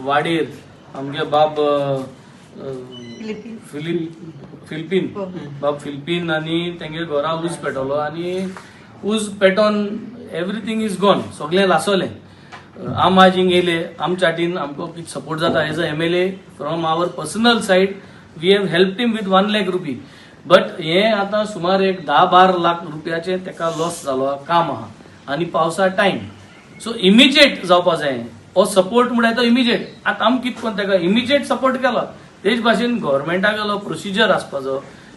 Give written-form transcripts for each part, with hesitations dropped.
वाडेर आमगे बाब फिलीप फिलिपीन, बाब फिलिपीन आनी तेंगे घरा उज पेटवलो आनी उज पेटोन एवरीथींग is gone, सगळें लासोलें. आम आज हिंग येयले, आमच्या हातीन आमकां कितें सपोर्ट जाता, as a MLA, from our personal side we have help him with ₹1 lakh, but हे आतां सुमार एक 10-12 लाख रुपयाचे तेका लॉस जालो. काम आहा आनी पावसा टायम, सो इमिजिएट जावपा जाय हो सपोर्ट. म्हळ्यार तो इमिजिएट आतां आमी कितें करून तेका इमिजिएट सपोर्ट केलो, तेच भाशेन गव्हर्मेंटाक गेलो प्रोसिजर आसपाचो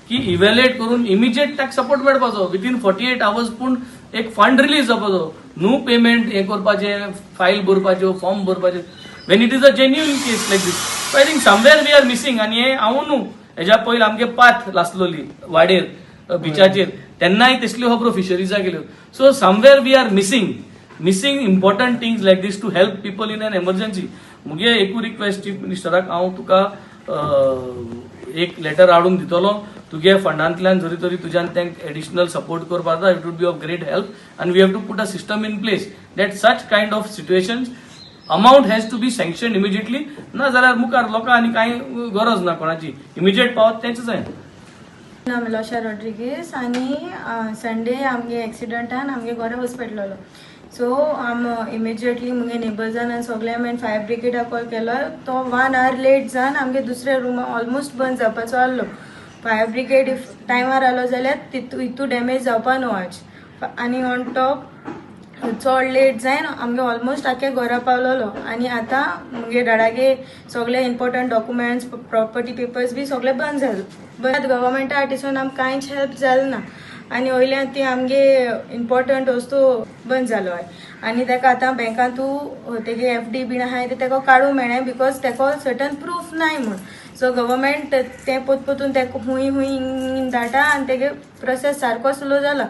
की इव्हॅल्युएट करून इमिजिएट ताका सपोर्ट मेळपाचो विथीन 48 आवर्स, पूण एक फंड रिलीज जावपाचो. न्हू पेमेंट हें करपाचें, फायल भरपाच्यो, फॉर्म भरपाचे, when it is a genuine case like this. So I think somewhere we are missing. आनी हें हांव न्हू, हेज्या पयलीं आमगे पाथ लासलोली वाडेर बिचाचेर, तेन्नाय तसल्यो खबरो फिशरीजा केल्यो. So somewhere we are missing important things like this to help people in an emergency. मुगे एकू रिक्वेस्ट चीफ मिनिस्टराक, हांव तुका एक लेटर हाडून दितलो. तुगे फंडांतल्यान जरी तरी तुज्यान तांकां एडिशनल सपोर्ट करपाक जाता, it would be of great help. And we have to put a system in place that such kind of situations, amount has to be sanction immediately. ना जाल्यार मुखार लोकां आनी कांय गरज ना कोणाची, इमिजिएट पावत तेंच जाय. नांव मिलोशा रॉड्रिगीस आनी संडे आमगे एक्सिडंटान आमगे घरा वच पेटलेलो. सो आम इमिजिएटली मुगे नेबर्सान आनी सगळे आमी फायर ब्रिगेडाक कॉल केलो. तो वन our late जावन आमगे दुसऱ्या रूम ऑलमोस्ट बंद जावपाचो आहलो. फायर ब्रिगेड if टायमार आलो जाल्यार तितू इतू डॅमेज जावपा न्हू आज. आनी ऑन टॉप चड लेट जायन आमगे ऑलमोस्ट आख्या घरा पावलोलो. आनी आतां मुगे डाडागे सगळे इम्पॉर्टंट डॉक्युमेंट्स, प्रॉपर्टी पेपर्स बी सगळे बंद जाले. बट गव्हर्मेंटा हाटीसून आमकां कांयच हेल्प जालें ना. आनी वयल्यान ती आमगे इम्पॉर्टंट वस्तू बंद जालो आहाय आनी ताका आतां बँकांतू तेगे एफडी बीन आहाय ते ताका काडूंक मेळना, because ताका सर्टन प्रूफ नाय म्हूण. सो गव्हर्मेंट तें पोत पोतून तेका हुंय हुंय धाडटा आनी तेगे प्रोसेस सारको स्लो जाला.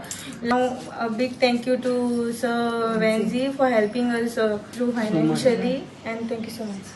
Big thank you to Sir Venzy for helping us through financially, and thank you so much.